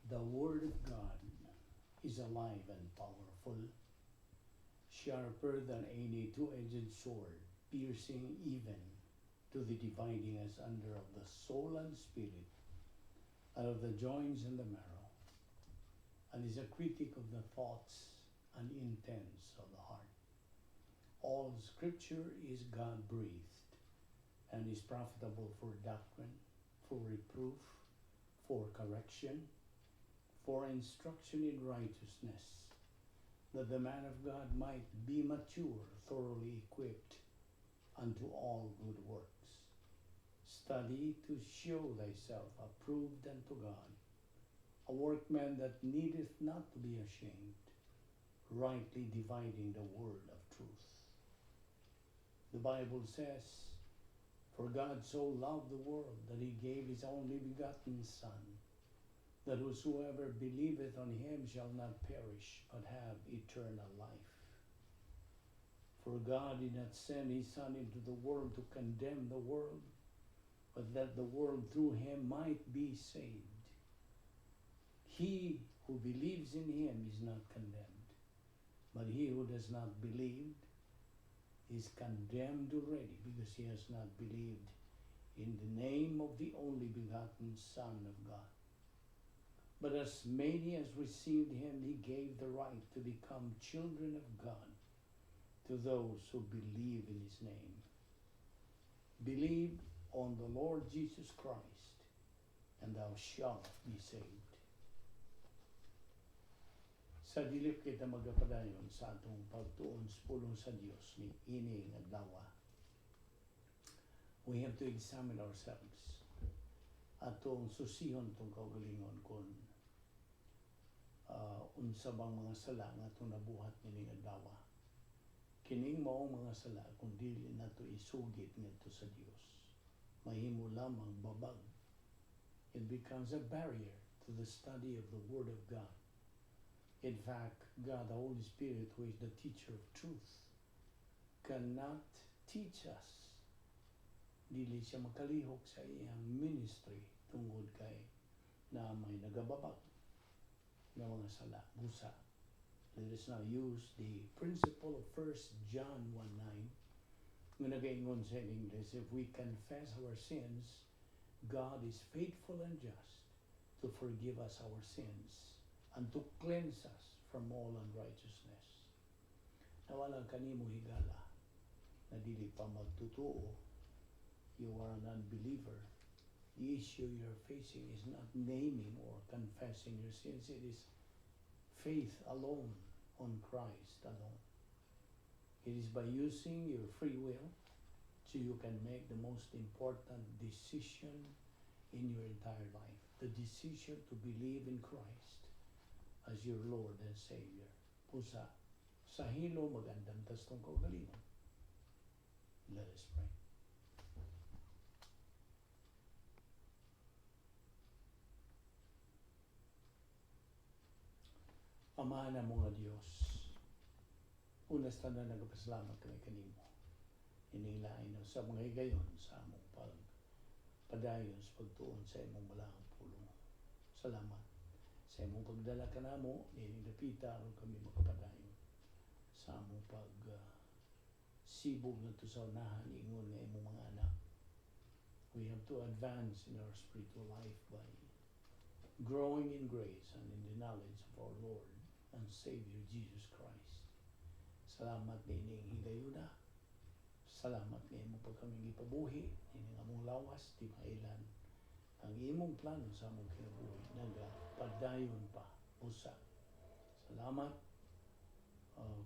The Word of God is alive and powerful, sharper than any two-edged sword, piercing even to the dividing asunder of the soul and spirit, and of the joints and the marrow, and is a critic of the thoughts and intents of the heart. All Scripture is God-breathed and is profitable for doctrine, for reproof, for correction, for instruction in righteousness, that the man of God might be mature, thoroughly equipped unto all good works. Study to show thyself approved unto God, a workman that needeth not to be ashamed, rightly dividing the word of truth. The Bible says, "For God so loved the world that he gave his only begotten Son, that whosoever believeth on him shall not perish, but have eternal life. For God did not send his Son into the world to condemn the world, but that the world through him might be saved. He who believes in him is not condemned, but he who does not believe is condemned already, because he has not believed in the name of the only begotten Son of God. But as many as received him, he gave the right to become children of God, to those who believe in his name." Believe on the Lord Jesus Christ, and thou shalt be saved. Sa dili kita magapadayon sa atong pagtuon sa pulong sa Dios niining adlaw, we have to examine ourselves. Atong susihon atong kaugalingon kung unsa bang mga sala nga atong nabuhat nining adlaw. Kining maong mga sala, kung dili nato isugid ngadto sa Dios, mahimo lamang babag. It becomes a barrier to the study of the Word of God. In fact, God the Holy Spirit, who is the teacher of truth, cannot teach us. Dili siya makalihok sa iyang ministry tungod kay na may nagababag nga mga sala. Busa, let us now use the principle of 1 John 1:9 nga nagaingon sa English, "If we confess our sins, God is faithful and just to forgive us our sins and to cleanse us from all unrighteousness." Nawalang kanimo, higala, na dili pa magtutuo, you are an unbeliever. The issue you're facing is not naming or confessing your sins. It is faith alone on Christ alone. It is by using your free will so you can make the most important decision in your entire life. The decision to believe in Christ as your Lord and Savior. Busa, sa hilo mag-andam ta sa atong kaugalingon. Let us pray. Ama namo nga Dios, una sa tanan, nagpasalamat kami kanimo. Ining lain sa mga higayon sa among pag padayon sa pagtuon sa imong balaang pulong. Salamat sa imong pagdala kanamo niining dapita aron kami makapadayon sa among pag sibog ngadto sa unahan ingon nga imong mga anak. We have to advance in our spiritual life by growing in grace and in the knowledge of our Lord and Savior Jesus Christ. Salamat niining higayuna. Salamat nga imo pa kaming gipabuhi ining among lawas, di mailan ang imong plano sa among kinabuhi nagapadayon pa usa. Salamat,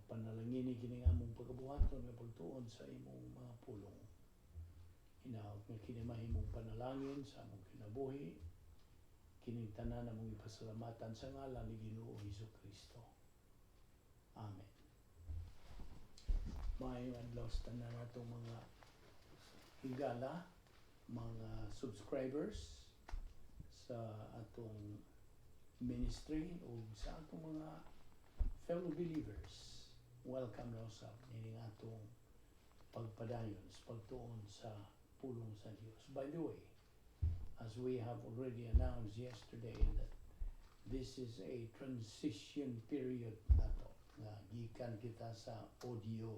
panalangini kining among pagabuhaton nga pagtuon sa imong mga pulong. Hinaot nga kini mahimong panalangin sa among kinabuhi. Kining tanan among ipasalamatan sa ngalan ni Ginoo Hesus Kristo. Amen. Maayong adlaw sa tanan natong mga higala, mga subscribers sa atong ministry o sa atong mga fellow believers. Welcome na usab nining atong pagpadayon sa pagtuon sa pulong sa Dios. By the way, as we have already announced yesterday that This is a transition period nato nga gikan kita sa audio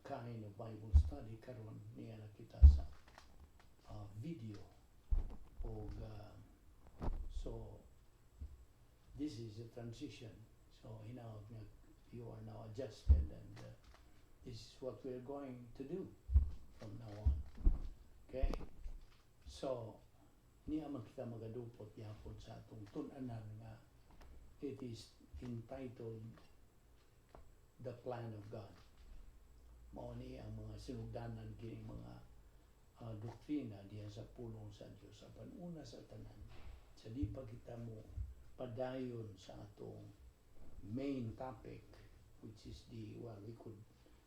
kind of Bible study, karon niya na kita sa video og so this is a transition. So hinaot nga you are now adjusted and this is what we are going to do from now on. Okay? So niya man kita magadupot gyapon sa atong tun-anan nga it is entitled "The Plan of God." Mao ni ang mga sinugdanan kining mga doktrina diha sa pulong sa Dios. Apan una sa tanan, sa di pa kita mo padayon sa atong main topic, which is the, well, we could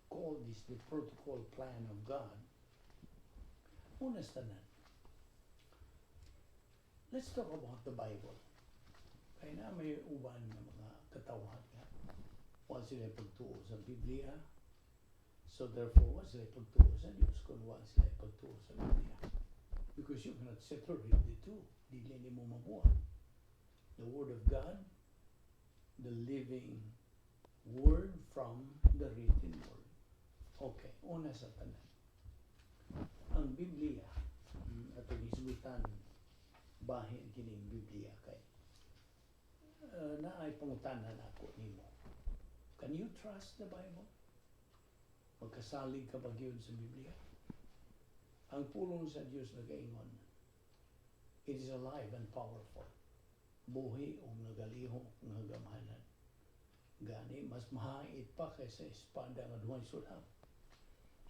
call this the protocol plan of God. Una sa tanan, let's talk about the Bible. Kay naa may uban nga mga katawhan nga wa sila pagtuo sa Biblia. So therefore, wa sila pagtuo sa Dios kung wa sila pagtuo sa Biblia. Because you cannot separate the two. Dili nimo mabuhat. The Word of God, the living Word, from the written Word. Okay, una sa tanan. Ang Biblia, atong hisgutan bahin kining Biblia kay naay pangutana nako nimo. Can you trust the Bible? Magkasalig ka ba gyud sa Biblia? Ang pulong sa Dios nagaingon, it is alive and powerful. Buhi ug nagalihok nga gamhanan. Gani, mas mahait pa kaysa espada nga duhay sulab.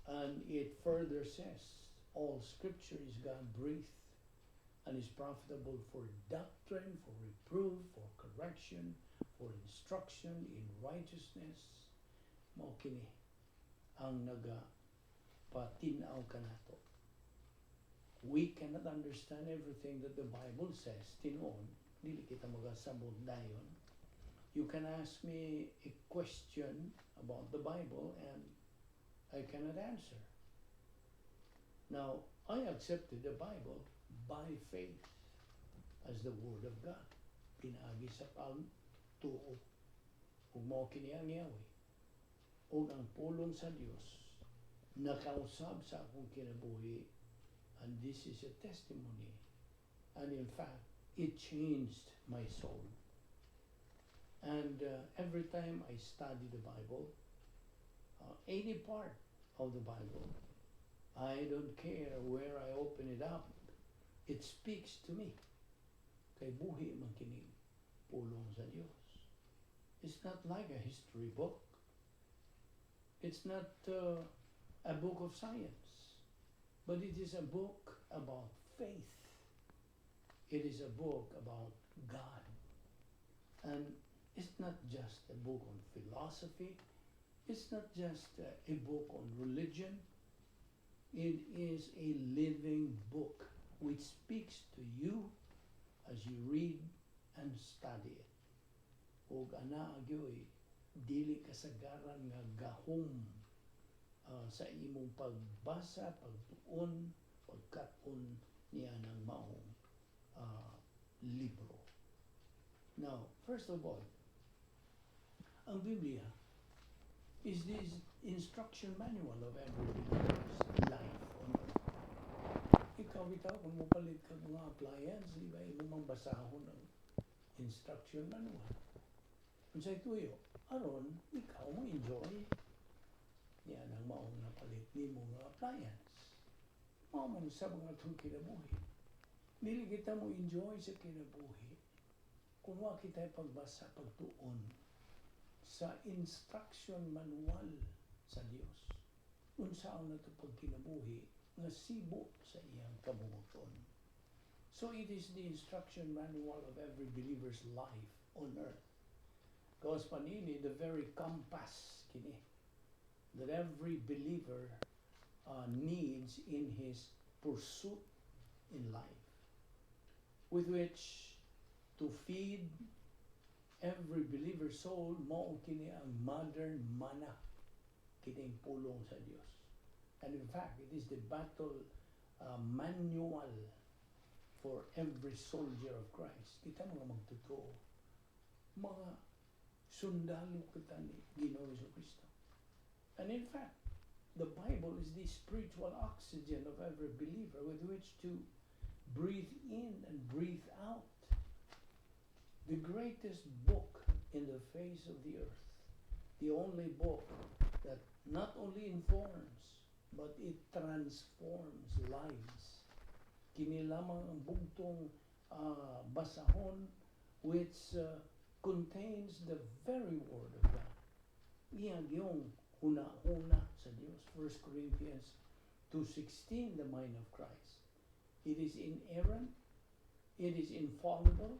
And it further says, all scripture is God-breathed and is profitable for doctrine, for reproof, for correction, for instruction in righteousness. Mao kini ang naga patinaw kanato. We cannot understand everything that the Bible says. Tinuod, dili kita magasabot dayon. You can ask me a question about the Bible and I cannot answer. Now, I accepted the Bible by faith as the Word of God. Pinaagi sa pagtuo. Ug mao kini ang yawi. Ug ang pulong sa Dios nakausab sa akong kinabuhi, and this is a testimony, and in fact it changed my soul. And every time I study the Bible, any part of the Bible, I don't care where I open it up, it speaks to me kay buhi man kining pulong sa Dios. It's not like a history book. It's not a book of science, but it is a book about faith. It is a book about God. And it's not just a book on philosophy. It's not just a book on religion. It is a living book which speaks to you as you read and study it. Ug ana gyoy dili kasagaran nga gahom sa imong pagbasa, pagtuon, pagkat-on niya ng maong libro. Now, first of all, ang Biblia is this instruction manual of every believer's life on earth. Ikaw bitaw, kung mopalit ka mga appliance, di ba, imo mang basahon ang instruction manual. Unsay tuyo? Aron ikaw mo enjoy niya ang maong napalit nimo nga appliance. Mao man sa mga atong kinabuhi. Dili kita mo enjoy sa kinabuhi kung wa kita pagbasa, pagtuon sa instruction manual sa Dios. Unsaon nato pagkinabuhi nga sibo sa iyang kabubut-on. So it is the instruction manual of every believer's life on earth. Gawas pa niini, the very compass kini that every believer needs in his pursuit in life, with which to feed every believer's soul. Mao kini ang modern manna, kining pulong sa Dios. And in fact, it is the battle manual. For every soldier of Christ. Kita mga magtotoo, mga sundalo kita ni Ginoong Kristo. And in fact, the Bible is the spiritual oxygen of every believer with which to breathe in and breathe out. The greatest book in the face of the earth. The only book that not only informs, but it transforms lives. Kini lamang ang bugtong basahon which contains the very word of God. Iya yung huna-huna sa Dios. 1 Corinthians 2:16, the mind of Christ. It is inerrant, it is infallible,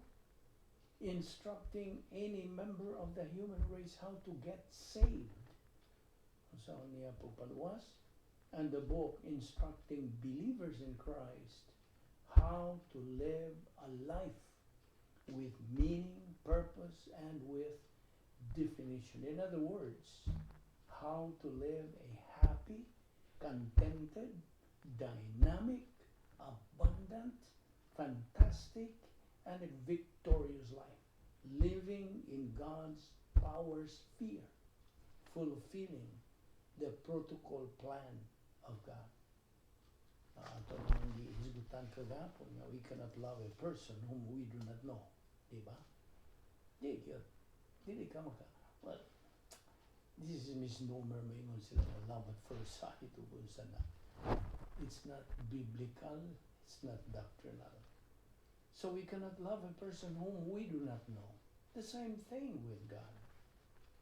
instructing any member of the human race how to get saved. Unsaon niya pagpaluwas? And the book instructing believers in Christ how to live a life with meaning, purpose, and with definition. In other words, how to live a happy, contented, dynamic, abundant, fantastic, and a victorious life, living in God's power sphere, fulfilling the protocol plan of God. Ato naman gihisgutan kagahapon nga we cannot love a person whom we do not know. Di ba? Di gyud. Dili ka maka. Well, this is a misnomer, maingon sila na love at first sight ug unsa na. It's not biblical, it's not doctrinal. So we cannot love a person whom we do not know. The same thing with God.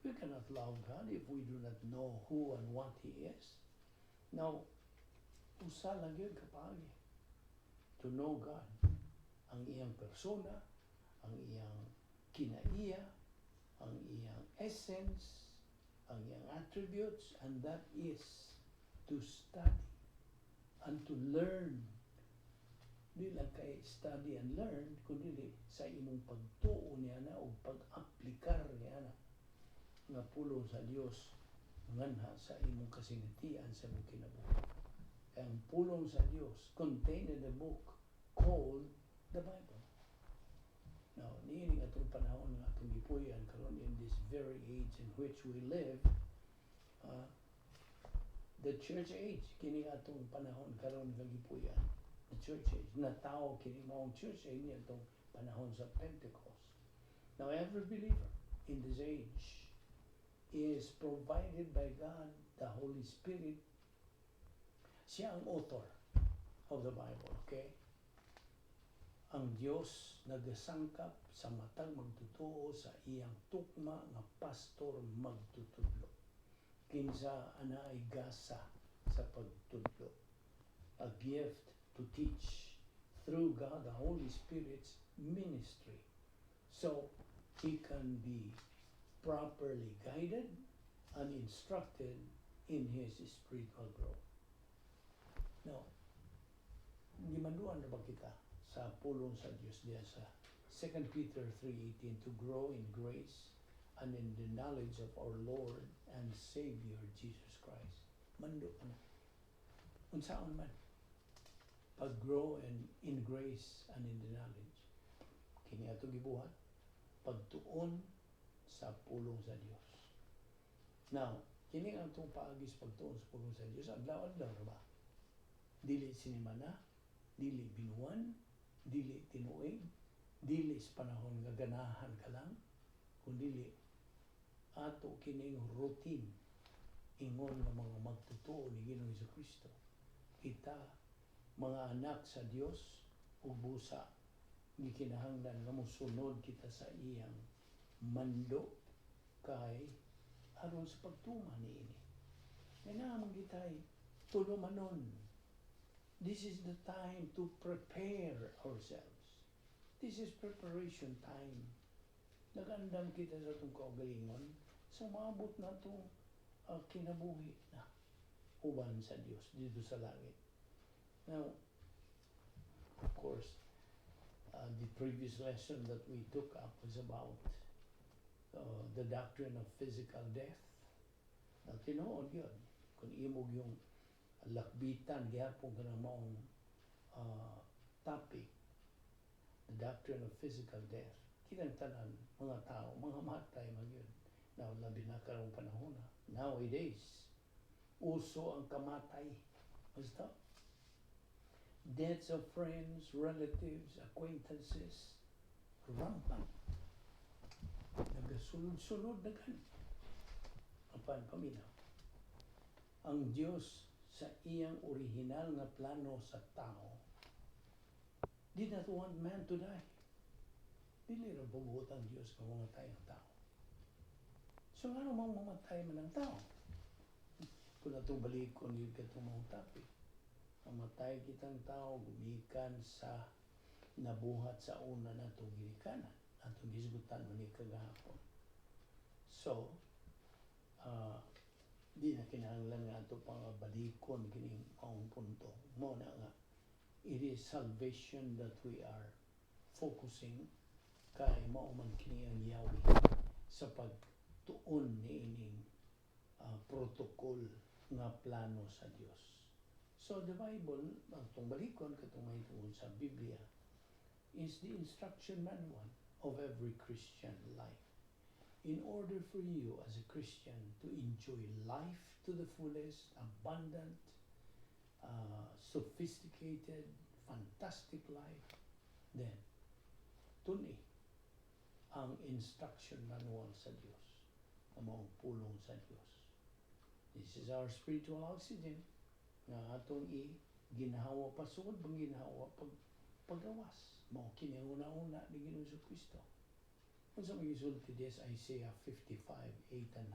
We cannot love God if we do not know who and what He is. Now, usa lang gyud ka paagi to know God. Ang iyang persona, ang iyang kinaiya, ang iyang essence, ang iyang attributes, and that is to study and to learn. Di lang kay study and learn, kundi sa imong pagtuo niya na o pag-aplikar niya na nga pulong sa Dios nganha sa imong kasinatian sa imong kinabuhi. Ang pulong sa Dios contained in the book called the Bible. Now, niini atong panahon nga atong gipuy-an karon, in this very age in which we live, the church age, kini atong panahon karon nga gipuy-an, the church age, natawag kini maong church age niya atong panahon sa Pentecost. Now, every believer in this age is provided by God, the Holy Spirit. Siya ang author of the Bible, okay? Ang Dios nagasangkap sa matag magtotoo sa iyang tukma nga pastor magtutudlo. Kinsa anaay gasa sa pagtudlo. A gift to teach through God the Holy Spirit's ministry. So he can be properly guided and instructed in his spiritual growth. Now, gimanduan na ba kita sa pulong sa Dios diya sa 2 Peter 3:18 to grow in grace and in the knowledge of our Lord and Savior Jesus Christ? Mando ka na. Unsaon man pag-grow and in grace and in the knowledge? Kini ato gibuhat, pagtuon sa pulong sa Dios. Now, kini ang atong paagi sa pagtuon sa pulong sa Dios, adlaw-adlaw ra ba? Dili sinimana, dili binuwan, dili tinuig, dili sa panahon nga ganahan ka lang, kundi ato kining routine ingon nga mga magtotoo ni Ginoong Kristo. Kita mga anak sa Dios ug busa gikinahanglan nga mosunod kita sa iyang mando kay aron sa pagtuman niini. Kay naa man kitay tulumanon. This is the time to prepare ourselves. This is preparation time. Nagandam kita sa atong kaugalingon sa maabot na itong kinabuhi na uban sa Dios dito sa langit. Now, of course, the previous lesson that we took up was about the doctrine of physical death. Na tinuod yun. Kung imong yung lakbitan, gihapon ka ng maong topic, The doctrine of physical death. Kitang tanan, mga tao, mga matay man gyud. Now, labi na karong panahon na. Nowadays, uso ang kamatay. Basta, deaths of friends, relatives, acquaintances, rampant. Nagasulod-sulod na gani. Apan paminaw. Ang Diyos sa iyang original nga plano sa tao did not want man to die. Dili ra bubuot ang Diyos nga mamatay ang tao. So ngano mang mamatay man ang tao? Kung atong balikon gyud katong mga topic. Mamatay kitang tao gumikan sa nabuhat sa una natong ginikanan. Atong gisgutan man ni kagahapon. So, di na kinahanglan nga ato pang balikon kining maong punto. Mao na nga it is salvation that we are focusing kay mao man kini ang yawi sa pagtuon niining protocol nga plano sa Dios. So the Bible, ang atong balikon katong mahitungod sa Biblia, is the instruction manual of every Christian life. In order for you as a Christian to enjoy life to the fullest, abundant, sophisticated, fantastic life, then tuni ang instruction manual sa Dios, ang maong pulong sa Dios. This is our spiritual oxygen nga atong i ginhawa pasugod pang ginhawa pag pagawas. Mao kini ang una-una ni Ginoong Kristo. Unsa may gisulti diya sa Isaiah 55:8 and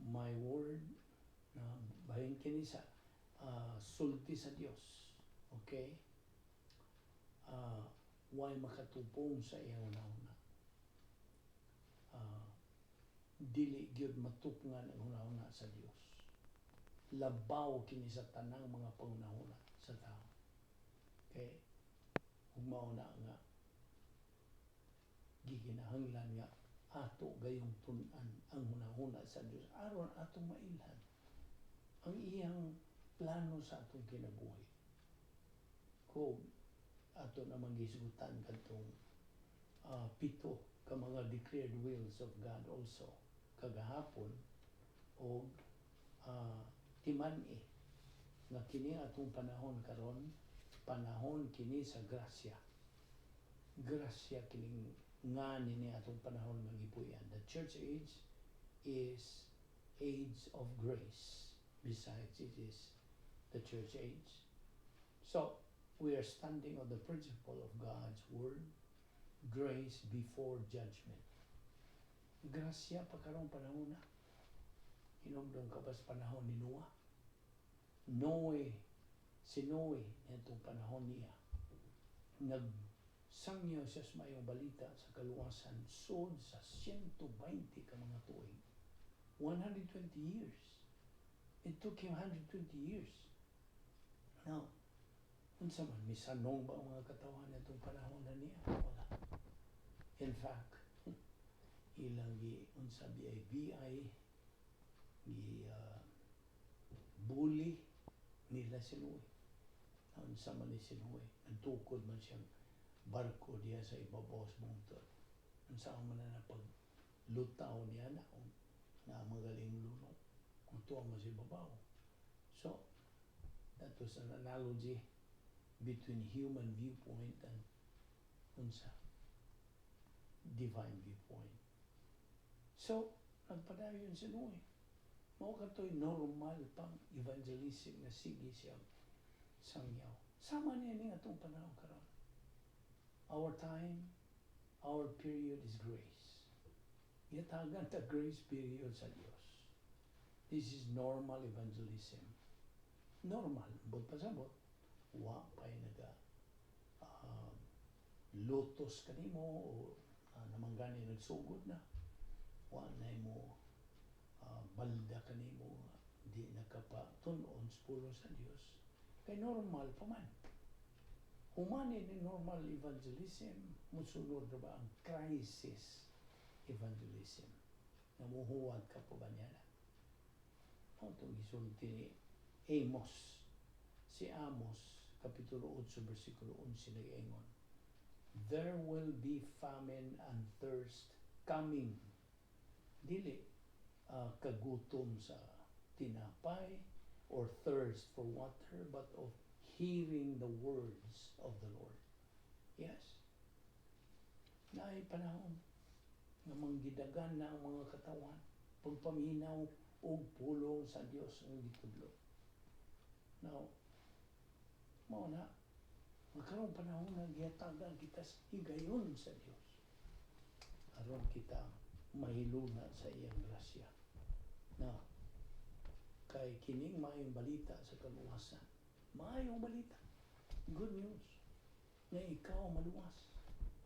9? My word na bahin kini sa sulti sa Dios. Okay? Way makatupong sa iyang una-una. Dili gyud matupngan ang una-una sa Dios. Labaw kini sa tanang mga pangunahuna sa tao. Okay? Ug mao na nga gikinahanglan nga ato gayong tun-an ang hunahuna sa Dios aron atong mailhan ang iyang plano sa atong kinabuhi. Kung ato namang gisgutan kadtong pito ka mga declared wills of God also kagahapon og timan-i nga kini atong panahon karon, panahon kini sa grasya. Grasya kining nga nini atong panahon nga gipuy-an. The church age is age of grace. Besides, it is the church age. So we are standing on the principle of God's word, grace before judgment. Grasya pa karong panahon na. Hinumdum ka ba sa panahon ni Noah? Noe, si Noe, nitong panahon niya, nagsangyaw siya sa mayong balita sa kaluwasan sud sa 120 ka mga tuig. 120 years. It took him 120 years. Now, unsa man, misanong ba ang mga katawan nitong panahon na niya? Wala. In fact, ilang gi unsa BI gi bully nila si Noe. Unsa man ni si Noe? Nagtukod man siyang barko diya sa ibabaw sa bungtod. Unsa man na napaglutaw niya na na magaling lunok. Kung tuwa man sa ibabaw. So, that was an analogy between human viewpoint and unsa divine viewpoint. So, nagpadayon si Noe. Mao katoy normal pang evangelism nga sige siya sangyaw. Sama niya ning atong panahon karon. Our time, our period is grace. Gitagan ta grace period sa Dios. This is normal evangelism. Normal, ambot pasabot. Wa pa'y naga lutos kanimo o naman gani nagsugod na. Wa na mo balda kanimo, di nakapatun-on sa pulong sa Dios. Kay normal pa man. Human ni normal evangelism, musunod na ba ang crisis evangelism? Namuhuwat ka pa ba niya na? Mao itong gisulti ni Amos. Si Amos, Kapitulo 8, versikulo 11 nag-ingon, "There will be famine and thirst coming." Dili kagutom sa tinapay or thirst for water, but of hearing the words of the Lord. Yes. Naay panahon nga manggidagan na ang mga katawan pagpaminaw og pulong sa Dios nga gitudlo. Now, mao na, magkaroon panahon nga gihatagan kita sa higayon sa Dios aron kita mahiluna sa iyang grasya. Now, kay kining maayong balita sa kaluwasan, maayong balita, good news, nga ikaw maluwas,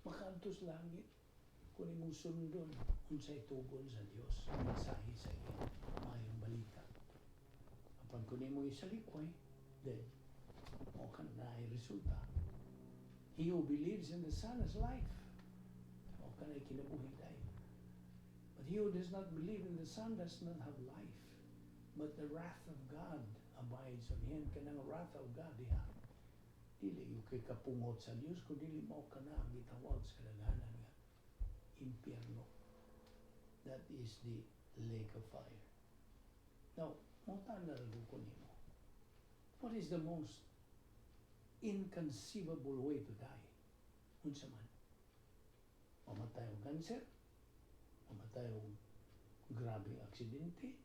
makaadto sa langit, kung imong sundon unsay tugon sa Dios, ang mensahe sa iyang maayong balita. Apan kung imo isalikway, then mao ka na resulta. He who believes in the Son has life. Mao ka na kinabuhi dayon. But he who does not believe in the Son does not have life, but the wrath of God abides on him. Kanang wrath of God diha, dili yung kay kapungot sa Dios, kung dili mao kana ang gitawag sa kadaghanan nga impyerno. That is the lake of fire. Now, mangutana ra ko nimo. What is the most inconceivable way to die? Unsa man? Mamatay og cancer? Mamatay og grabeng aksidente?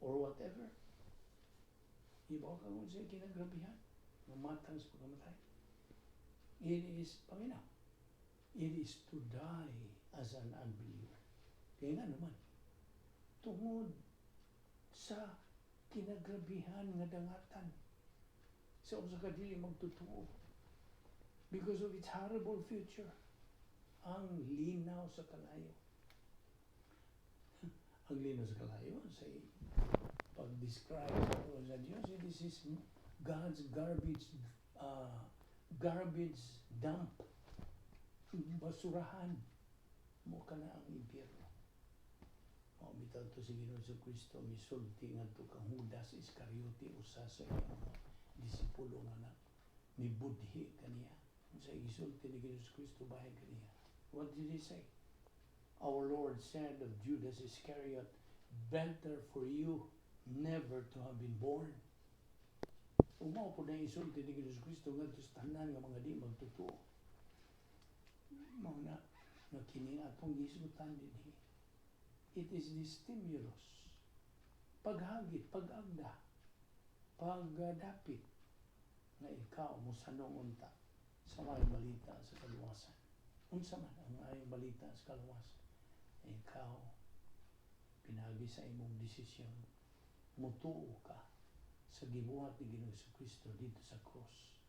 Or whatever? Ibaw ka kung sa kinagrabihan nga matang sa pagkamatay. It is, paminaw, it is to die as an unbeliever. Kaya nga naman, tungod sa kinagrabihan nga dangatan sa usa ka dili magtotoo because of its horrible future, ang linaw sa kalayo. Ang linaw sa kalayo, sa pag-describe sa Diyos, it is his God's garbage dump, basurahan. Mao kana ang impyerno. Mao bitaw to si Ginoong Kristo misulti ngadto kang Judas Iscariote, usa sa iyang mga disipulo nga na mibudhi kaniya. Sa gisulti ni Ginoong Kristo bahin kaniya? What did he say? Our Lord said of Judas Iscariot, "Better for you never to have been born." Ug mao po na isulti ni Ginoong Kristo ngadto sa tanan nga mga di magtotoo. Mao na nga kini atong gisgutan dinhi. It is the stimulus. Paghagit, pag-agda, pagdapit nga ikaw mosanong unta sa maayong balita sa kaluwasan. Unsa man ang maayong balita sa kaluwasan? Ikaw, pinaagi sa imong desisyon, mutuo ka sa gibuhat ni Ginoong Kristo dito sa cross.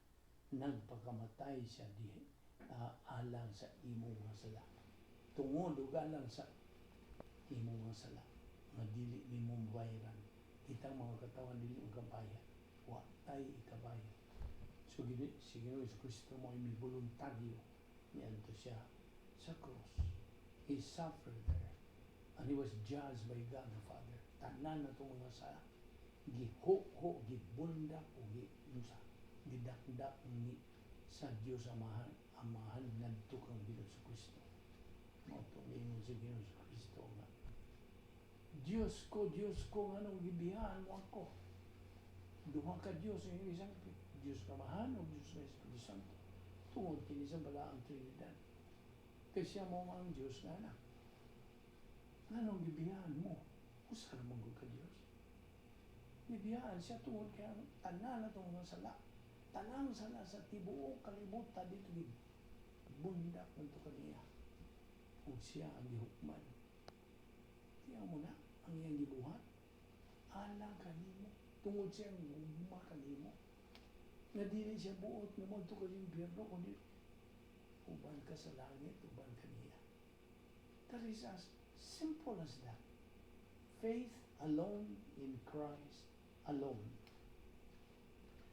Nagpakamatay siya di alang sa imong mga sala. Tungod ug alang sa imong mga sala nga dili nimo mabayaran. Kitang mga katawan dili makabayad. Wa tay ikabayad. So si Ginoong Kristo mo ay voluntaryo niadto siya sa cross. He suffered there and he was judged by God the Father. Tanan na itong mga sala giho-ho, gibundak o gi unsa, gidakdak ni sa Dios Amahan, Amahan ngadto kang Ginoong Kristo. Mao to miingon si Ginoong Kristo nga, "Diyos ko, Diyos ko, nganong gibiyaan mo ako?" Duha ka Diyos ang isang Diyos Amahan o Diyos nga Espiritu Santo. Tungod kini sa Balaang Trinidad. Kay siya mo ang Diyos nga anak. Nganong gibiyaan mo? Usa ra man gud ka Diyos. Gibiyaan siya tungod kay ang tanan na mga sala. Tanang sala sa tibuok kalibutan dito gibundak ngadto kaniya. Ug siya ang gihukman. Tiyaw mo na ang iyang gibuhat. Alang kanimo. Tungod siya ang gugma kanimo. Nga dili siya buot nga moadto ka sa impyerno kundi uban ka sa langit, uban kaniya. That is as simple as that. Faith alone in Christ alone.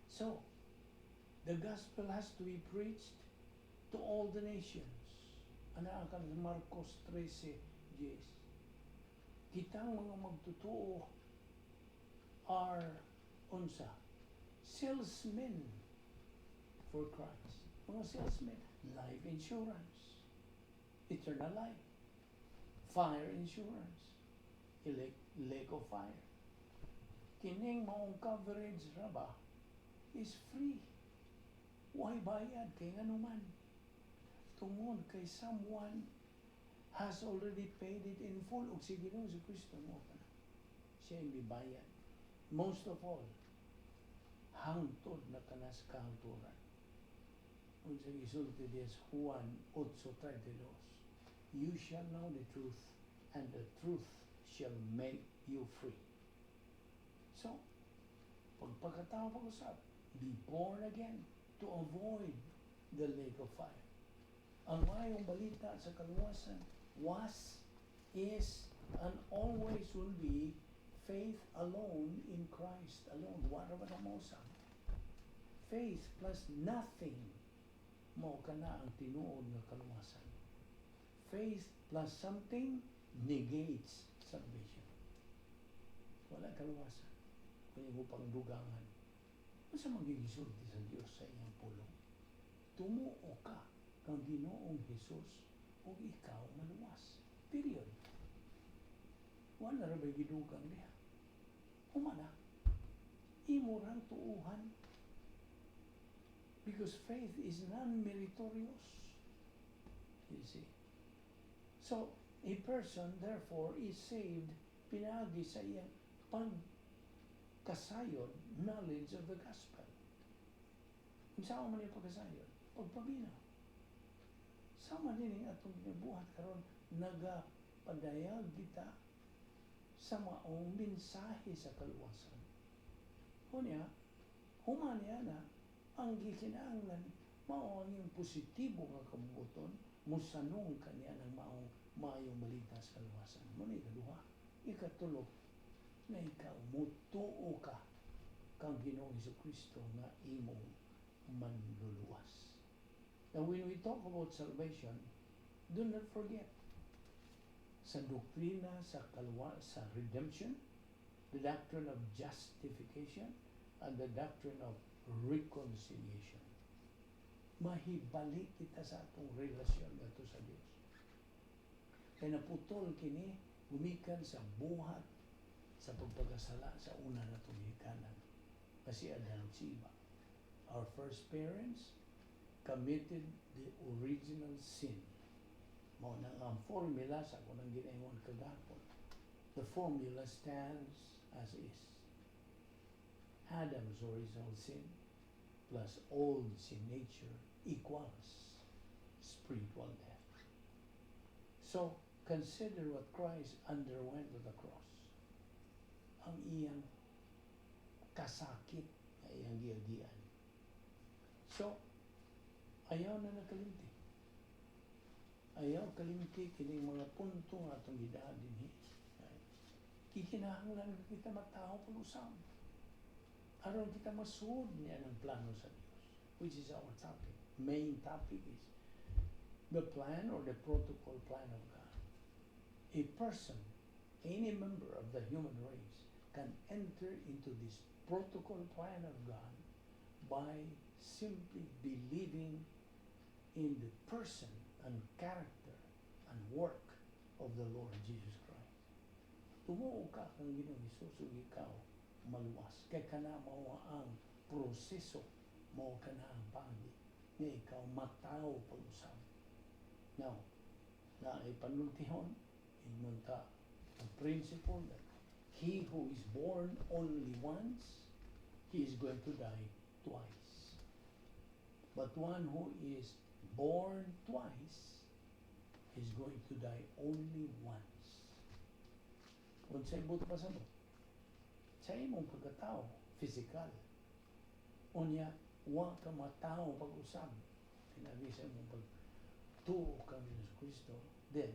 So, the gospel has to be preached to all the nations. Ana kang Marcos 13:10. Kitang mga magtotoo are unsa? Salesmen. for Christ. Mga salesmen, life insurance, eternal life, fire insurance, lake of fire. Kining maong coverage ra ba is free. Why bayad kay nganuman? Tungod kay someone has already paid it in full ug si Ginoong Kristo mao pa na. Siya yung mibayad. Most of all, hangtod na kana sa kahangturan. Unsa gisulti diya sa Juan 8:32, "You shall know the truth, and the truth shall make you free." So, pagpagkatao pag-usab, be born again to avoid the lake of fire. Ang mayong balita sa kaluwasan was, is, and always will be faith alone in Christ alone. Wala ba na mausab? Faith plus nothing, mao kana ang tinuod nga kaluwasan. Faith plus something negates salvation. Wala kaluwasan kung imo pang dugangan. Unsa man gisulti sa Dios sa iyang pulong? Tumuo ka kang Ginoong Hesus ug ikaw maluwas. Period. Wala ra ba gidugang diha? Humana. Imo rang tuuhan. Because faith is non-meritorious. You see? So, a person, therefore, is saved pinaagi sa iyang pagkasayod, knowledge of the gospel. Unsa man yung pagkasayod? Pagpaminaw. Sama din atong ginabuhat karon, nagapadayag kita sa maong mensahe sa kaluwasan. Unya, human niya na ang gikinahanglan mao ang iyong positibo nga kabubuton musanong kaniya ng maong maayong balita sa kaluwasan. Mao na ikaduha. Ikatulo, na ikaw mutuo ka kang Ginoong Kristo nga imong manluluwas. Now, when we talk about salvation, do not forget sa doktrina sa kalwa sa redemption, the doctrine of justification, and the doctrine of reconciliation. Mahibalik kita sa atong relasyon ngadto sa Dios. Kay naputol kini gumikan sa buhat sa pagpakasala sa una natong ginikanan kasi Adan ug si Eva. Our first parents committed the original sin. Mao na ang formula sa akong ginaingon kagahapon. The formula stands as is. Adam's original sin plus old sin nature equals spiritual death. So, consider what Christ underwent on the cross. Ang iyang kasakit nga iyang giagian. So, ayaw na nakalimti. Ayaw kalimti kining mga punto nga atong gidaan dinhi. Right? Gikinahanglan kita matawo pag-usab aron kita masuod niya ng plano sa Dios, which is our topic. Main topic is the plan or the protocol plan of God. A person, any member of the human race, can enter into this protocol plan of God by simply believing in the person and character and work of the Lord Jesus Christ. Tumuo ka kang Ginoong Hesus ug ikaw maluwas. Kay kana mao ang proseso, mao kana ang paagi nga ikaw matawo pag-usab. Now, naay panultihon, ingon ta, ang principle that he who is born only once, he is going to die twice. But one who is born twice is going to die only once. Unsay buot pasabot? Sa imong pagkatao, physical. Unya, wa ka matawo pag-usab. Pinaagi sa imong pagtuo kang Hesus Kristo, then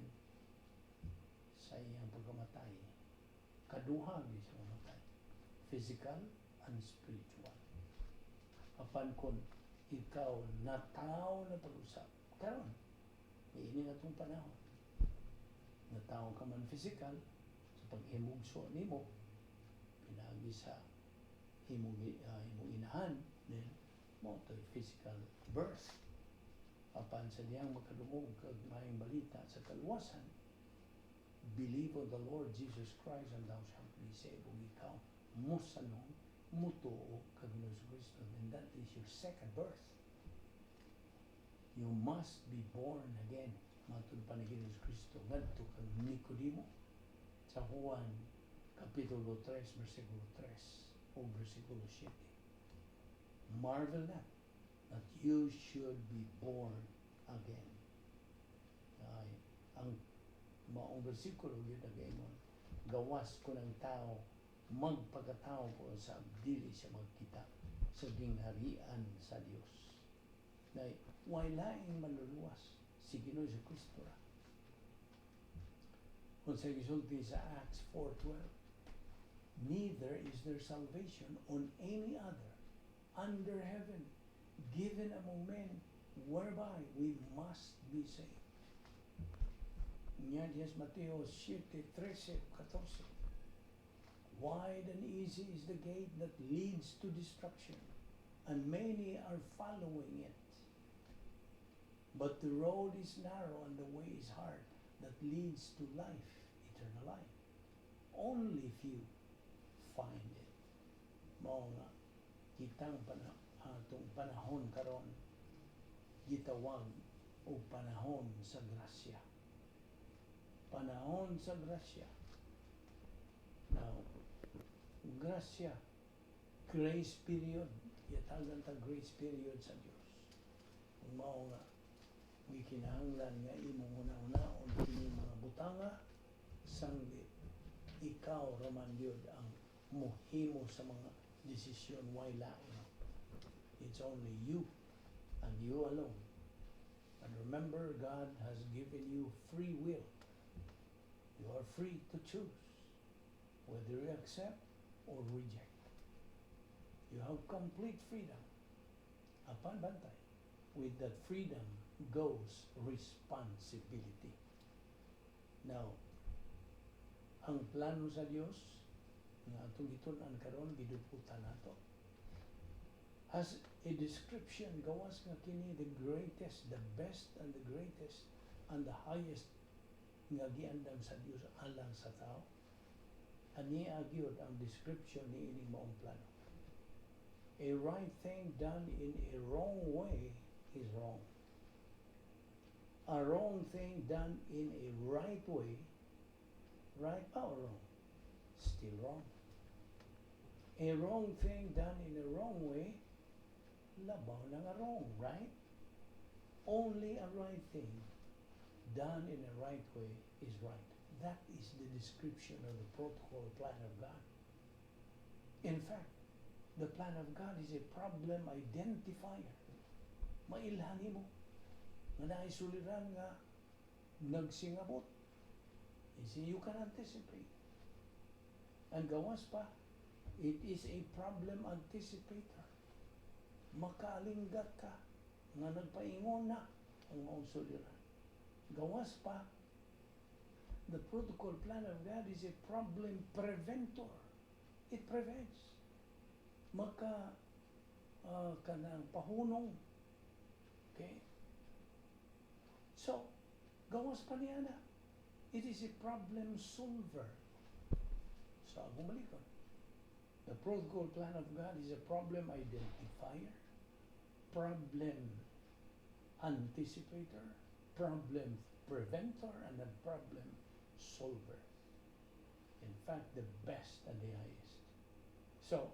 sa iyang pagkamatay, kaduha gyud siya mamatay. Physical and spiritual. Apan kung ikaw natawo na pag-usab, karon, niini nga atong panahon, natawo ka man physical, sa paghimugso nimo, pinaagi sa imong inahan, then Mao to'y physical birth. Apan sa dihang makadungog kag maayong balita sa kaluwasan, "Believe on the Lord Jesus Christ and thou shalt be saved." Ug ikaw mosanong, mutuo kay Ginoong Kristo, then that is your second birth. You must be born again. Matud pa ni Ginoong Kristo ngadto kang Nicodemo sa Juan Kapitulo 3, versikulo 3 o versikulo 7. "Marvel not that you should be born again." Ay, ang maong bersikulo gyud nagaingon, gawas kung ang tao magpakatao po sa dili siya magkita sa gingharian sa Dios. Nay, way laing manluluwas, si Ginoo Kristo ra. Kung sa gisulti sa Acts 4:12, "Neither is there salvation on any other under heaven given among men whereby we must be saved." Nya diya sa Mateo 7:13, 14, "Wide and easy is the gate that leads to destruction, and many are following it. But the road is narrow and the way is hard that leads to life, eternal life. Only few find it." Mao nga kitang atong panahon karon gitawag og panahon sa grasya. Panahon sa grasya. Now, grasya, grace period, gitawagan ta grace period sa Dios. Ug mao nga gikinahanglan nga imong una-unaon kini mga butanga sanglit ikaw raman gyud ang muhimo sa mga desisyon, way lain. It's only you and you alone. And remember, God has given you free will. You are free to choose whether you accept or reject. You have complete freedom. Apan bantay, with that freedom goes responsibility. Now, ang plano sa Dios nga atong gitun-an karon, giduputan nato has a description, gawas nga kini the greatest, the best and the greatest and the highest nga giandam sa Dios alang sa tao. Ania gyud ang description ni ining maong plano: "A right thing done in a wrong way is wrong. A wrong thing done in a right way," right ba or wrong? Still wrong. "A wrong thing done in a wrong way," labaw na nga wrong, right? "Only a right thing done in a right way is right." That is the description of the protocol plan of God. In fact, the plan of God is a problem identifier. Mailhan nimo nga naay suliran nga nagsingabot. You see, you can anticipate. And gawas pa, it is a problem anticipator. Makaalinggat ka nga nagpaingon na ang maong suliran. Gawas pa, the protocol plan of God is a problem preventor. It prevents. Maka kanang pahunong. Okay? So, gawas pa niya na. It is a problem solver. So, akong balikon. The protocol plan of God is a problem identifier, problem anticipator, problem preventer, and a problem solver. In fact, the best and the highest. So,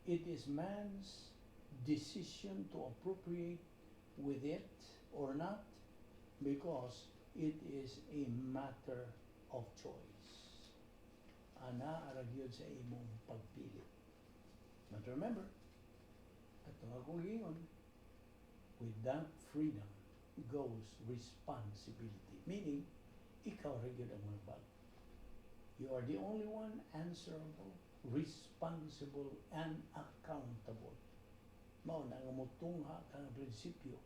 it is man's decision to appropriate with it or not because it is a matter of choice. Ana ara gyud sa imong pagpili. But remember, katong akong giingon, with that freedom goes responsibility. Meaning, ikaw ra gyud ang manubag. You are the only one answerable, responsible, and accountable. Mao na nga mutungha ka ng prinsipyo,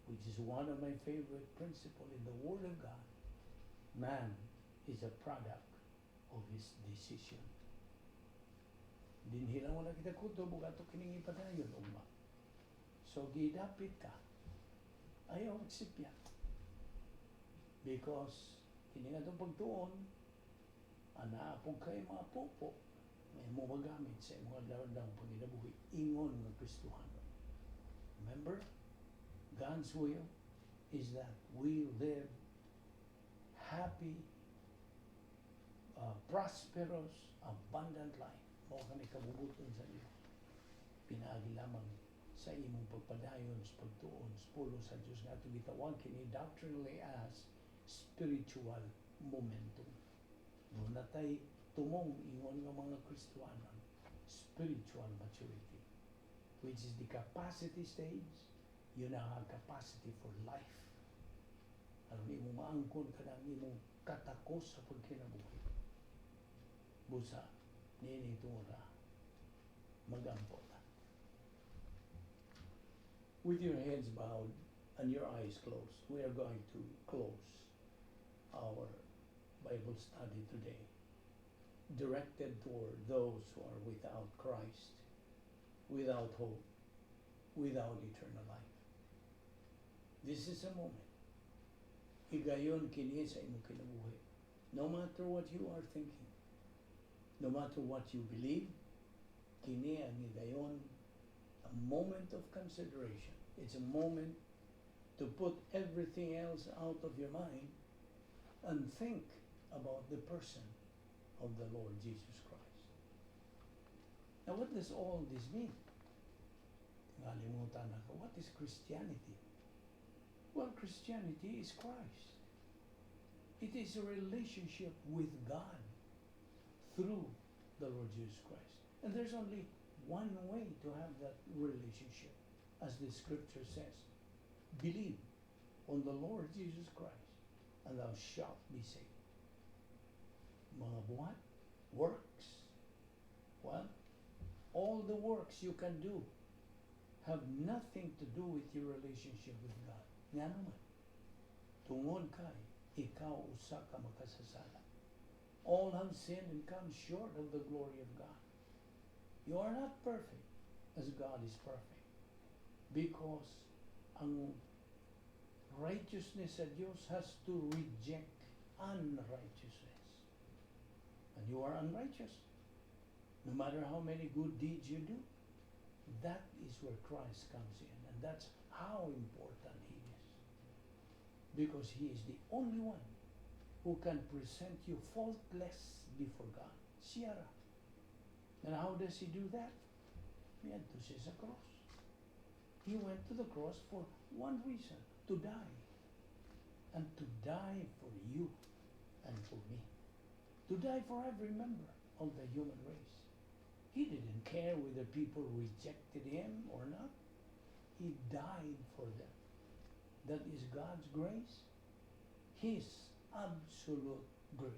which is one of my favorite principle in the Word of God. Man is a product of his decision. Dinhi lang wala kita kutob ug ato kining ipadayon ugma. So gidapit ka. Ayaw magsipyat. Because kini nga itong pagtuon, anaa pud kay mga pupo nga imo magamit sa imong adlaw-adlaw pagkinabuhi ingon nga Kristohanon. Remember, God's will is that we live happy, prosperous, abundant life. Mao kani kabubut-on sa Dios. Pinaagi lamang sa imong pagpadayon sa pagtuon sa pulong sa Dios nga atong gitawag kini doctrinally as spiritual momentum. Duna tay tumong ingon nga mga Kristohanon, spiritual maturity, which is the capacity stage. You now have capacity for life. Aron imo maangkon kanang imong katakos sa pagkinabuhi. Busa, niini tungura, magampo ta. With your heads bowed and your eyes closed, we are going to close our Bible study today, directed toward those who are without Christ, without hope, without eternal life. This is a moment. Higayon kini sa imong kinabuhi. No matter what you are thinking, no matter what you believe, kini ang higayon, a moment of consideration. It's a moment to put everything else out of your mind and think about the person of the Lord Jesus Christ. Now, what does all this mean? Ngalimutan na ko, what is Christianity? Well, Christianity is Christ. It is a relationship with God through the Lord Jesus Christ. And there's only one way to have that relationship, as the scripture says. "Believe on the Lord Jesus Christ, and thou shalt be saved." Mga buhat, works. Well, all the works you can do have nothing to do with your relationship with God. Nga naman, tungod kay ikaw usa ka makasasala. All have sinned and come short of the glory of God. You are not perfect as God is perfect. Because ang righteousness sa Diyos has to reject unrighteousness. And you are unrighteous. No matter how many good deeds you do, that is where Christ comes in. And that's how important he is. Because he is the only one who can present you faultless before God. Siya ra. And how does he do that? Miadto siya sa cross. He went to the cross for one reason, to die. And to die for you and for me. To die for every member of the human race. He didn't care whether people rejected him or not. He died for them. That is God's grace, His absolute grace.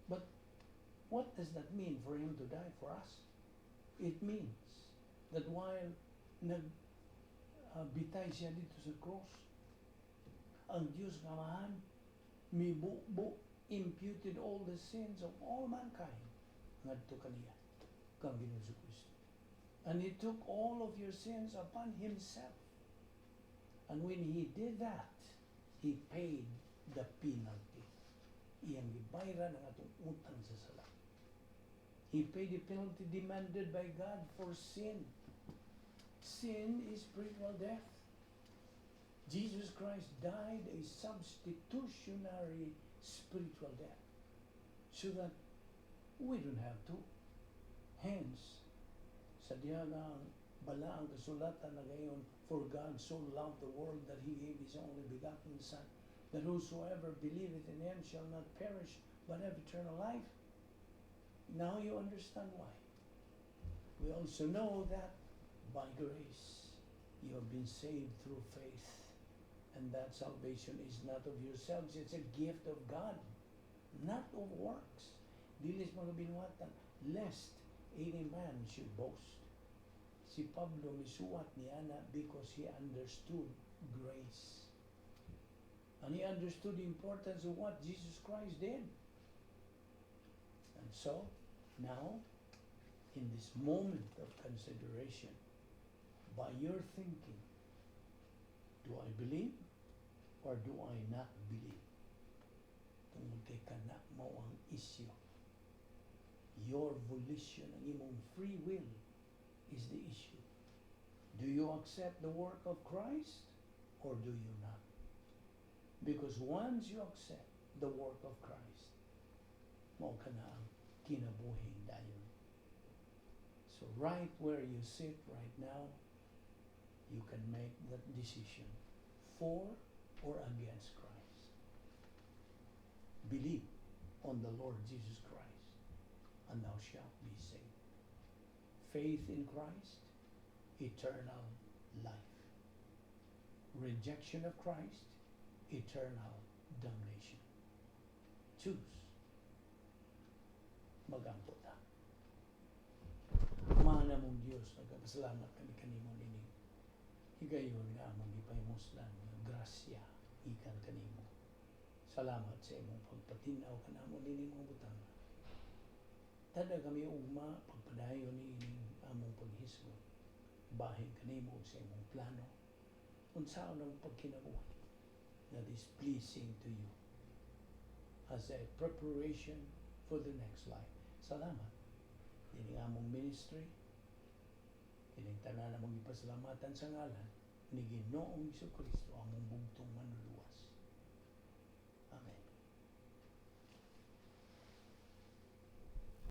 But what does that mean for him to die for us? It means that while nag bitay siya didto sa cross, ang Diyos nga Amahan mibubo, imputed all the sins of all mankind ngadto kaniya, kang Ginoong Kristo. And he took all of your sins upon himself. And when he did that, he paid the penalty. Iyang gibayran ang atong utang sa sala. He paid the penalty demanded by God for sin. Sin is spiritual death. Jesus Christ died a substitutionary spiritual death so that we don't have to. Hence, sa diha nga ang balaang kasulatan na gayon, "For God so loved the world that He gave His only begotten Son, that whosoever believeth in Him shall not perish, but have eternal life." Now you understand why. We also know that by grace you have been saved through faith. And that salvation is not of yourselves, it's a gift of God, not of works. Dili sa mga binuhatan, lest any man should boast. Si Pablo misuwat niana because he understood grace. And he understood the importance of what Jesus Christ did. And so, now, in this moment of consideration, By your thinking, do I believe or do I not believe? Tungod kay kana mao ang issue. Your volition, ang imong free will is the issue. Do you accept the work of Christ or do you not? Because once you accept the work of Christ, mao kana ang kinabuhing dayon. So right where you sit right now, you can make that decision for or against Christ. Believe on the Lord Jesus Christ, and thou shalt be saved. Faith in Christ, eternal life. Rejection of Christ, eternal damnation. Choose. Magampo ta. Mahal namong Diyos, nagpasalamat kami kanimo nining higayon nga among gipahimuslan nga grasya gikan kanimo. Salamat sa imong pagpatin-aw kanamo nining mga butang. Tada kami ugma pagpadayon niining among paghisgot bahin kanimo ug sa imong plano unsaon ang pagkinabuhi that is pleasing to you as a preparation for the next life. Salamat. Dining among ministry, kining tanan among gipasalamatan sa ngalan ni Ginoong Kristo, among bugtong Manluluwas.